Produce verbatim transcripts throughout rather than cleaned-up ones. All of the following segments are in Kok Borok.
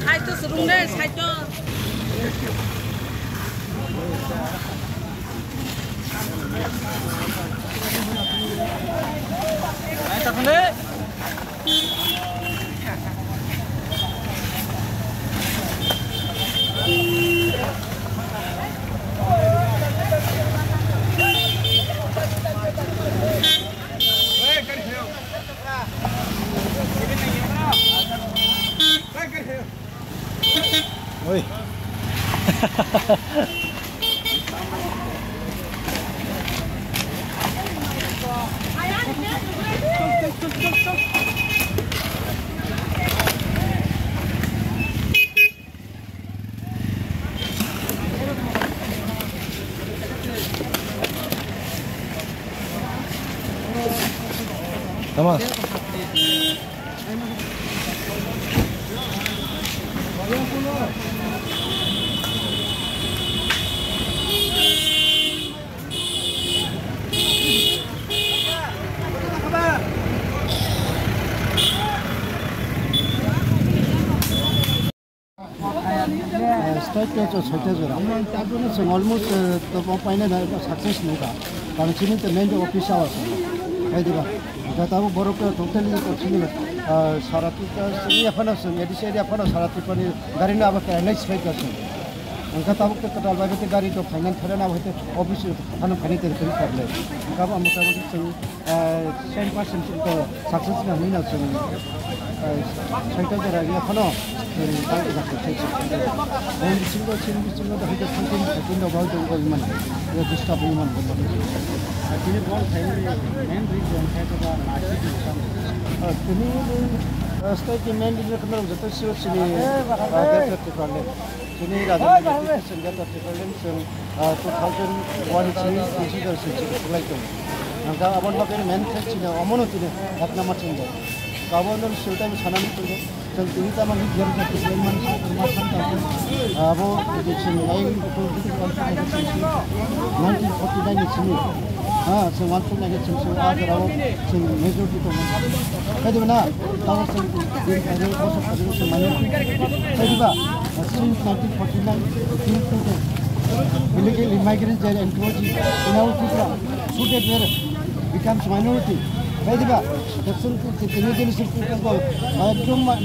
Saitu surung de, saitu. Oi. Tama. State o soita jora. Chwng almost, eh, tongmung painani success nukha. Karon chini to main office o aswk. Hai diba? Jata bo borok totally chini, eh, sara Tripura chini aphano chwng A D C area aphano sara Tripura ni gari no abo kainai sifai ka chwng. Hwnkhe tabuk to kwtal bai khe gari to finance thore na, hwnkhe office phano finance teri teri kharle. Hwnkhe abo motamoti chwng, eh, ten percent to success na hwnwi na chwng, eh, cycle jora ya phano chwng bike da khe chwng. Bini bisingo, chini bisingo da hwnkhe thirteen, thirteen rok bai tong kok mano. Ya disturb wngwi mano. Chini bol khaimani main reason khe ba nasi. Ah, tini, eh, state ni main reason kheno joto sio chini, ah, traffic problem. Chini rajani chwng jata Tipraland chwng, ah, two thousand one chini consider se chini kwlai tongo. Hwnkha aboni bagwi main threat chini omono chini ek number chini. Abono siyota sanani tongo. Chwng tini tamo ni gem jata Tipraland man ma san ta. Abo chini ai nineteen forty nine ni chini. Ha, chwng one forty nine chini chwng a jora o chwng majority tongo. Kaidiba na? Tamo chwng din kaidiba boso kaidiba chwng manya. Kaidiba? Since nineteen forty-nine, till today, illegal immigrants are encroaching in our Tripura, so that we becomes minority. Kaidiba? That's why the new generation people go, uh, ekdom ma-,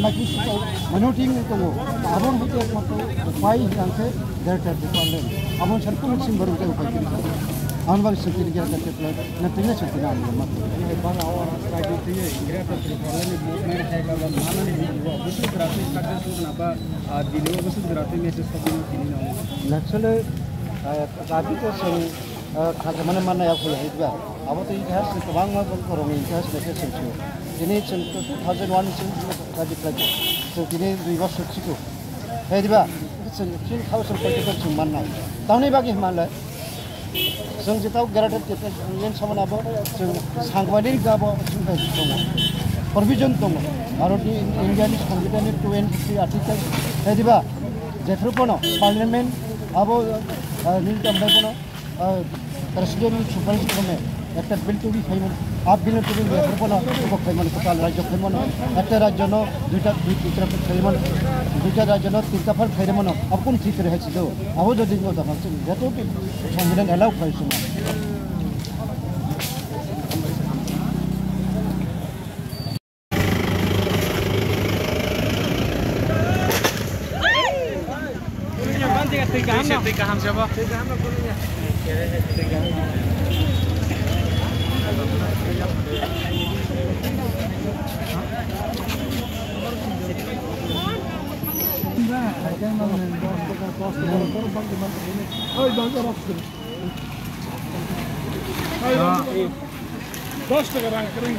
minority wngwi tongo. Abo hwnkhe ekmatro upai hwnkhe greater Tipraland. Abo sar kunu chini borok jai upai kiri. Abo bagwi chwng kiri greater Tipraland. Na tini chwng tini ang ma. Bang awar study tini greater Tipraland ni movement hai ka ba manani ni bo. Busu graphic success na ba. Ah, dini o bwswk jora tei message kok no tini no. Actually, ah, rabi to chwng, ah, kha mane manna ya khuya hidba. Abo to itihas ni kwbangma borok ni itihas ni khe chwng sio. Tini chwng two thousand one ni chwng rabi khlai. Chwng tini dui bosor chiko. Hidba, chwng three thousand political chwng manna. Tamni bagwi hwnle, chwng jeta greater Tipraland samani abo chwng sangmani gabo chwng tongo. Provision tongo. Bharot ni India ni Songbidan ni twenty three article. Hediba, jephru pono parliament abo, ah, nini tambai pono, ah, president ni supervision kome ekta bill tubui phaimani. A bill tubui jephru pono abo phaimani, kwtal rajyo phaimani. Ekta rajyo no duita, dui, duita khaimani. Duita rajyo no tinta phal khaimani. Abo kun thik khe hai chido. Abo jodi no dama chwng jeto ki Songbidan allow khlai suma. Twi kaham se bo. Twi kaham no. Dos taka rang kering.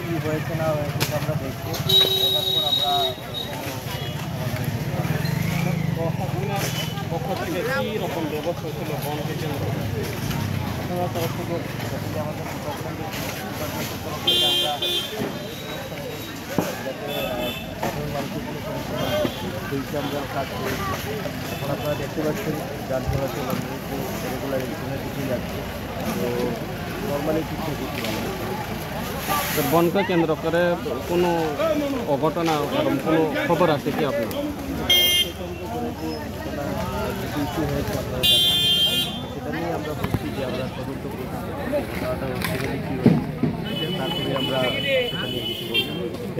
কি হয়েছে না হয়েছে সেটা আমরা দেখছি। দেখার পর আমরা প্রশাসনের পক্ষ থেকে কি রকম ব্যবস্থা ছিল বনকে কেন্দ্র করে? আপনারা তরফ থেকে যদি আমাদের গভর্নমেন্টের তরফ থেকে আমরা যাতে, আহ, সাধারণ মানুষের কোনো সমস্যা না হয়, সেই হিসেবে আমরা কাজ করেছি। এখন আপনারা দেখতে পাচ্ছেন যান চলাচল অলরেডি রেগুলার এই সময় দিকেই যাচ্ছে। তো নর্মালি ঠিকঠাক হচ্ছে আমাদের। তো বনকে কেন্দ্র করে কোনো অঘটনা, এরকম কোনো খবর আছে কি আপনার? সেটা নিয়ে আমরা বলছি যে আমরা তদন্ত করছি, ঘটনাটা সেখানে কী হয়েছে, তারপরে আমরা সেটা নিয়ে কিছু বলবো।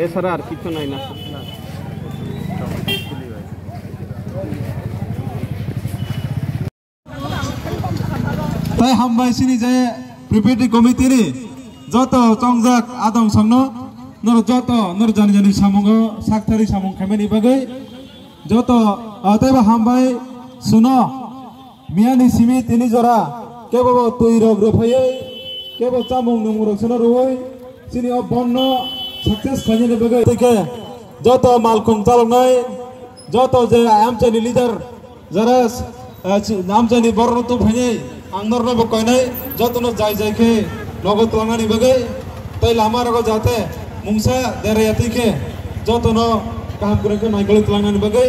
এছাড়া আর কিছু নাই না? না, তাই hambai sini je preparatory committee ni joto chongjak adong songno, noro joto noro jani jani samungo sakthari samung khaimani bagwi joto, ah, taibo hambai suno. Miyani simi tini jora kebo bo twi rok rwphaiwi, kebo chamung nwmung rok sono rwui, chini o bonno success khainani bagwi. Tei khe joto malkhung chaloknai, joto je amchaini leader, jara, eh, chi-, amchaini borok rok tubuphainai, ang norokno bo koinai, jotono jai jai khe nogo twlangnani bagwi. Tei lama rogo jate mungsa deraya twi khe jotono kaham kwrwng khe naikolwi twlangnani bagwi.